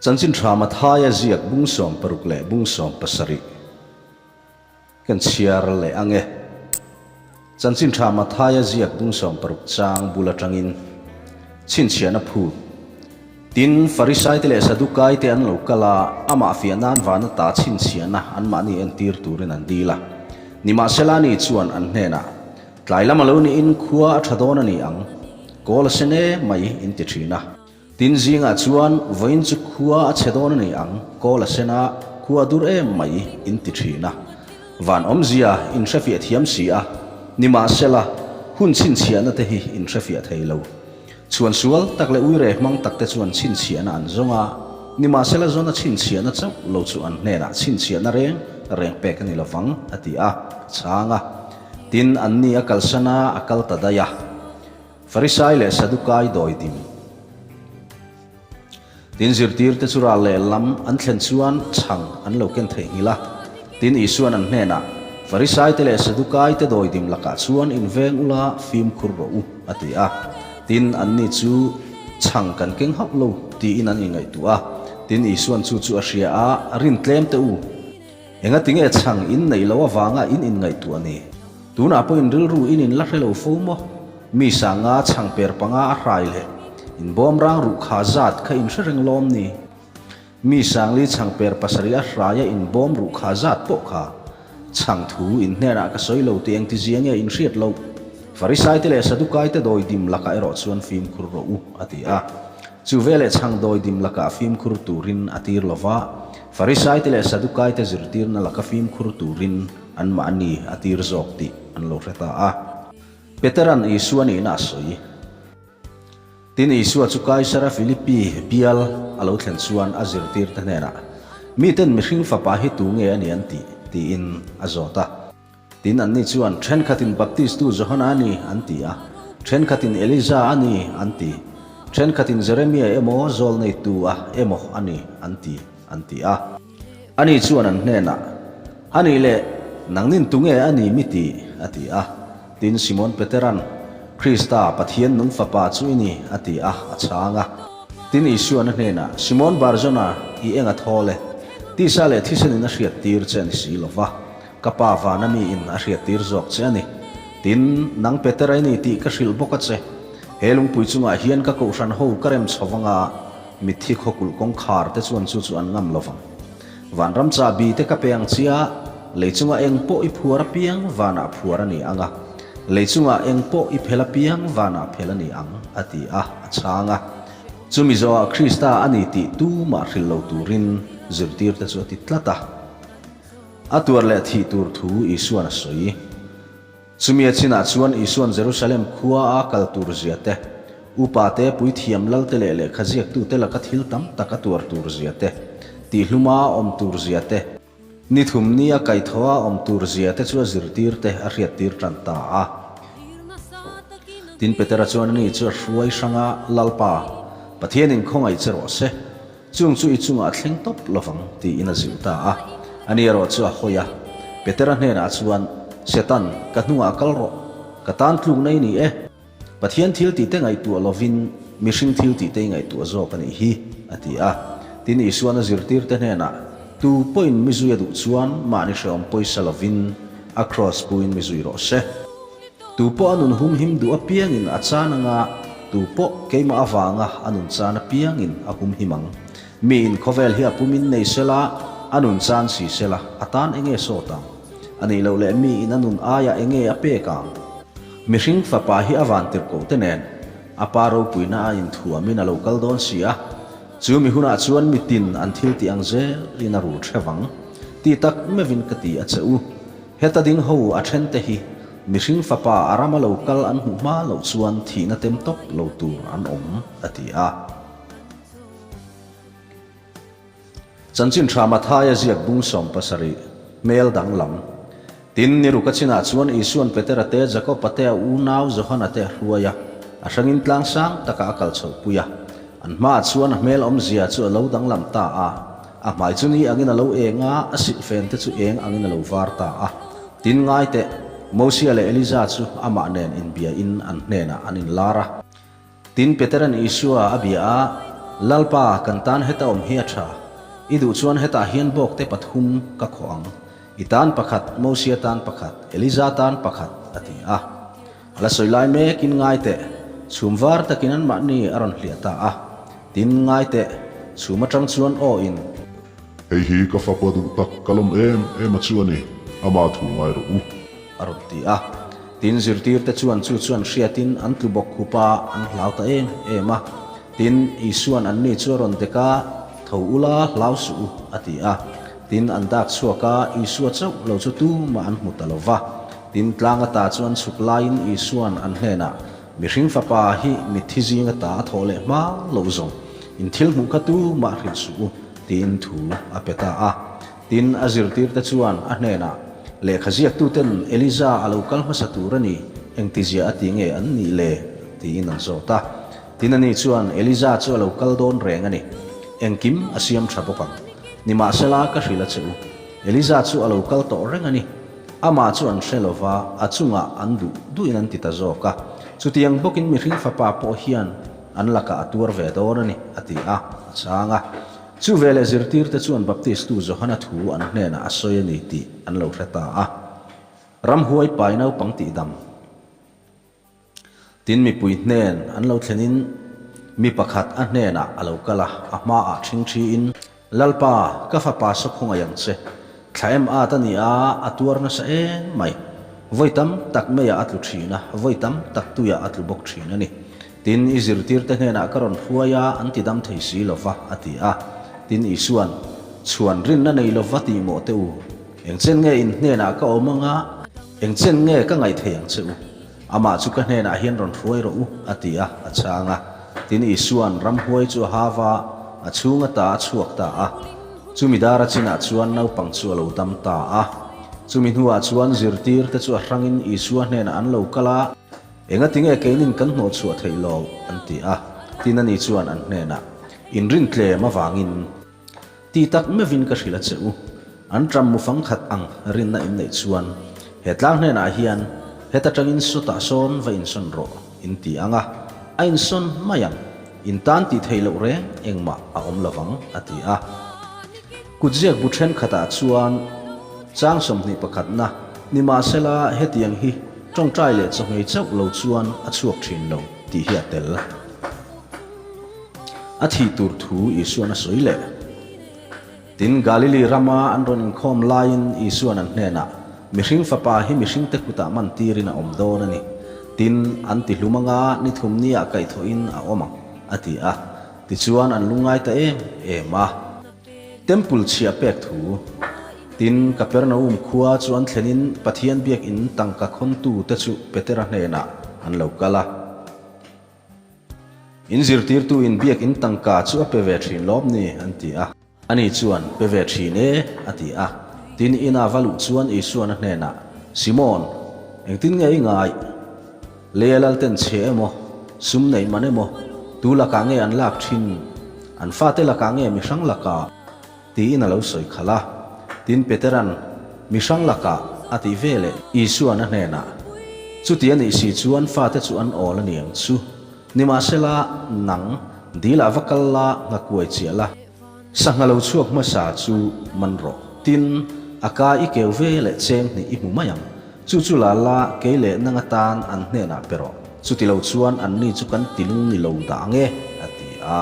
Chanchin tha Mathaia ziak bung 60 leh bung 70 kan chhiar leh ang e. Chanchin tha Mathaia ziak bung 60 chang bul atangin chhinchhiahna phut. Tin, Farisaite leh Sadukaite an lo kal a, amah fiah nan vana ta chhinchhiahna anmahni entir turin an dil a. Nimahsela ni chuan an hnenah, Tlai lam a lo niin khua a tha dawn a ni ang, kawl a sen e mai in ti thin a. Tin zingah chuan vawiin chu khua a chhe dawn a ni ang, kawl a sen a, khua a dur em mai in ti thin a. Van awmzia in hrefiah thiam si a, nimahsela hun chhinchhiahna te hi in hrefiah thei lo. Chhuan sual tak leh uire hmang tak te chuan chhinchhiahna an zawng a, nimahsela zawna chhinchhiahna chauh lo chu an hnenah chhinchhiahna reng reng pek a ni lovang, a ti a, a chhang a. Tin, anni a kalsan a, a kal ta daih a. Farisai leh Sadukai dawidim. Tin, zirtirte chu ral leh lam an thlen chuan chhang an lo ken theihnghilh a. Tin, Isua'n an hnenah, Farisaite leh Sadukaite dawidim lakah chuan inveng ula fimkhur rawh u, a ti a. Tin, anni chu chhang kan keng hauh lo tiin an inngaihtuah a. Tin, Isua'n chu chu a hria a, Rin tlem teh u. Engatinge chhang in neih loh avanga in inngaihtuah ni? Tunah pawh in rilru in in la hre lo fo maw? Mi sanga chhang per panga a hrai leh in bawm rang ruh kha zat kha in hre reng lawm ni? Mi sangli chhang per pasarih a hraia in bawm ruh kha zat pawh kha chhang thu in hnenah ka sawi lo tih engtizia nge in hriat loh? Farisaite leh Sadukaite dawi dim lakah erawh chuan fimkhur rawh u, a ti a. Chu veleh chhang dawi dim lakah fimkhur turin a tir lo va, Farisaite leh Sadukaite zirtirna laka fimkhur turin anmahni a tir zawk tih an lo hre ta a. Petera'n Isua nihna a sawi. Tin, Isua chu Kaisara Filipi bial a lo thlen chuan a zirtirte hnenah, Miten mihring fapa hi tu nge a ni an tih? tiin a zawt a. Tin, anni chuan, Thenkhatin Baptistu Johana a ni, an ti a. Thenkhatin Elija a ni, an ti. Thenkhatin Jeremia emaw, Zawlneitu a emaw a ni, an ti, an ti a. Ani chuan an hnenah, A nih leh, nangnin tunge a ni mi ti? a ti a. Tin, Simon Peteran, Krista, Pathian nung Fapa chu i ni, a ti a, a chhang a. Tin, Isuan a hnenah, Simon Barjona, i eng a thawl e? Tisa leh thisenin a hriattir che a ni si lo va. Ka pa vana mi in a hriattir zawk che a ni. Tin, nang Petera i ni tih ka hrilh bawk a che. He lungpui chungah hian ka kohhran ho ka rem chho vang a, mitthi khawkulh kawngkhar te chuan chu chu an ngam lo vang. Vanram chahbi te ka pe ang chia, lei chungah eng pawh i phuar apiang vanah phuar a ni ang a, lei chungah eng pawh i phel apiang vanah phel a ni ang, a ti a, a chhang a. Chumi zawhah Krista a ni tih tumah hrilh lo turin zirtirte chu a ti tlat a. A tuar leh thih tur thu Isuan a sawi. Chumi a chinah chuan Isuan Jerusalem khua a kal tur zia te, upa te, puithiam lal te leh lehkha ziaktute laka thil tam tak a tuar tur zia te, tihluma a awm tur zia te, ni thum ni a kaitho a awm tur zia te chu a zirtir te a hriattir tan ta a. Tin, Petera chuan ani chu a hruai hrang a, Lalpa, Pathianin khawngaih che rawh se. Chung chu i chungah a thleng tawp lovang, tiin a zilh ta a. Ani erawh chu a hawi a. Petera hnenah chuan, Setan, ka hnungah kal rawh. Ka tan tlukna i ni e. Pathian thil tihte ngaihtuah lovin mihring thil tihte i ngaihtuah zawk a nih hi, a ti a. Tin, Isuan a zirtirte hnenah, Tu pawhin mi zui a duh chuan mahni hrehawm pawisa lovin a kraws puin mi zui rawh se. Tu pawh a nun humhim duh apiangin a chan anga, tu pawh keimah avanga a nun chan apiangin a humhim ang. Miin khawvel hi a pumin nei sela, a nun chan si sela, a tan enge sawt ang? A nih loh leh miin a nun aiah enge a pek ang? Mihring fapa hi a vantirhkoh te nen a pa ropuina a inthuamin a lo kal dawn si a, chu mi hunah chuan mitin an thil tih ang zelin a rul hrevang. Ti tak meuhin ka ti a che u. Heta ding ho a then te hi mihring fapa a rama lo kal an hmuh hma loh chuan thihna tem tawp lo tur an awm, a ti a. Chanchin tha Mathaia ziak bung 70 hmel danglam. Tin, ni ruka chinah chuan Isuan Petera te, Jakoba te, a unau Johana te a hruai a, a hrangin tlang sang takah a kal chhohpui a. An hmaah chuan a hmel awmzia chu a lo danglam ta a. A hmai chu ni angin a lo eng a, a silhfen te chu eng angin a lo var ta a. Tin, ngai teh, Mosia leh Elija chu amah nen inbiain an hnenah an inlar a. Tin, Petera'n Isua a bia a, Lalpa, kan tan heta awm hi a tha. I duh chuan hetah hian bawkte pathum ka khawh ang. I tan pakhat, Mosia tan pakhat, Eliza tan pakhat, a ti a. A la sawi lai mekin ngai teh, chhum var takin anmahni a rawn hliah ta a. Tin, ngai teh, chhum atang chuan aw in. Hei hi ka fapa duh tak ka lawm em em a chu a ni, ama thu ngai rawh u. A rawn ti a. Tin, zirtirte chuan chu chuan hriatin an tlu bawk khup a, an hlau ta em em a. Tin, Isua'n anni chu a rawn dek a, Tho ula, hlau suh u, a ti a. Tin, an dak chhuak a, Isua chauh lo chu tumah an hmu ta lo va. Tin, tlang ata chu an chhuk laiin Isua'n an hnenah, Mihring fapa hi mitthi zing ata a thawh leh hma loh zawng, in thil hmuh kha tumah hrilh suh u, tiin thu a pe ta a. Tin, a zirtirte chuan a hnenah, Lehkha ziaktuten Eliza a lo kal hmasa tur a ni, engtizia a ti nge an nih le? tiin an zawt a. Tin, ani chuan, Eliza chu a lo kal dawn reng a ni. Engkim a siam tha bawk ang. Nimahsela, ka hrilh a che u. Eliza chu a lo kal tawh reng a ni. Amah chu an hre lo va, a chungah an duh duhin an ti ta zawk a. Chutiang bawkin mihring fapa pawh hian an lakah a tuar ve dawn a ni, a ti a, a chhang a. Chu veleh zirtirte chuan Baptistu Johana thu an hnenah a sawi a ni tih an lo hre ta a. Ramhuai pai naupang tihdam. Tin mipui hnen an lo thlenin mi pakhat a hnenah a lo kal a, a hmaah ṭhingṭhiin, Lalpa, ka fapa saw khawngaih ang che. Thla em at a ni a, a tuar nasa em mai. Vawi tam tak meiah a tlu ṭhin a, vawi tam tak tuiah a tlu bawk ṭhin a ni. Tin, i zirtirte hnenah ka rawn hruai a, an ti dam thei si lo va, a ti a. Tin, Isua'n, Chhuan rinna nei lo va tih mawh teh u. Eng chen nge in hnenah ka awm anga, eng chen nge ka ngaih thei ang che u? Amah chu ka hnenah hian rawn hruai rawh u, a ti a, a chhang a. Tin, Isua'n ramhuai chu a hau a, a chhung ata a chhuak ta a. Chumi dara chinah chuan naupang chu a lo dam ta a. Chumi hnuah chuan zirtirte chu a hrangin Isua hnenah an lo kal a. Engati nge keinin kan hnawh chhuah theih lo? an ti a. Tin ani chuan an hnenah, Inrin tlem avangin ti tak meuhin ka hrilh a che u. An ṭam mu fang khat ang rinna in neih chuan he tlang hnenah hian heta ṭangin sawtah sawn va insawn rawh in ti ang a, a insawn mai ang. In tan tih theih loh reng engmah a awm lo vang, a ti a. Kutziak bu thenkhatah chuan chang 21 pakhatna nimahsela hetiang hi tawngtai leh chawhmei chauh lo chuan a chhuak thin lo tih hi a tel. A thih tur thu Isuan a sawi leh. Tin, Galili rama an rawn inkhawm laiin Isuan an hnenah, Mihring fapa hi mihringte kutah man tirin a awm dawn a ni. Tin, an ti hlum anga ni thum niah kaihthawhin a awm ang, a ti a. Tichuan an lungngai ta em em a. Temple chhia pek thu. Tin, Kapernaum khua chu an thlenin Pathian biakinn tangka khawntute chu Petera hnenah an lo kal a. In zirtirtuin biakinn tangka chu a pe ve thin lawm ni? an ti a. Ani chuan, Pe ve thin e, a ti a. Tin, ina va luh chuan Isuan a hnenah, Simon, engtin nge i ngai? Leia lalten chhe emaw, sum neih man emaw, tu lakah nge an lak thin? An fate lakah nge mi hrang lakah? tiin a lo sawi khalh a. Tin, Petera'n, Mi hrang lakah, a tih ve leh Isua'n a hnenah, Chuti a nih si chuan fate chu an awl a ni ang chu. Nimahsela, nang, dilah va kal la, nghakuai chiah la. Sangha lo chhuak hmasa chu man rawh. Tin, a ka i keu ve leh cheng hnih i hmu mai ang. Chu chu la la, kei leh nang atan an hnenah pe rawh. Chuti lo chuan anni chu kan tilung ni lo dah ang e, a ti a.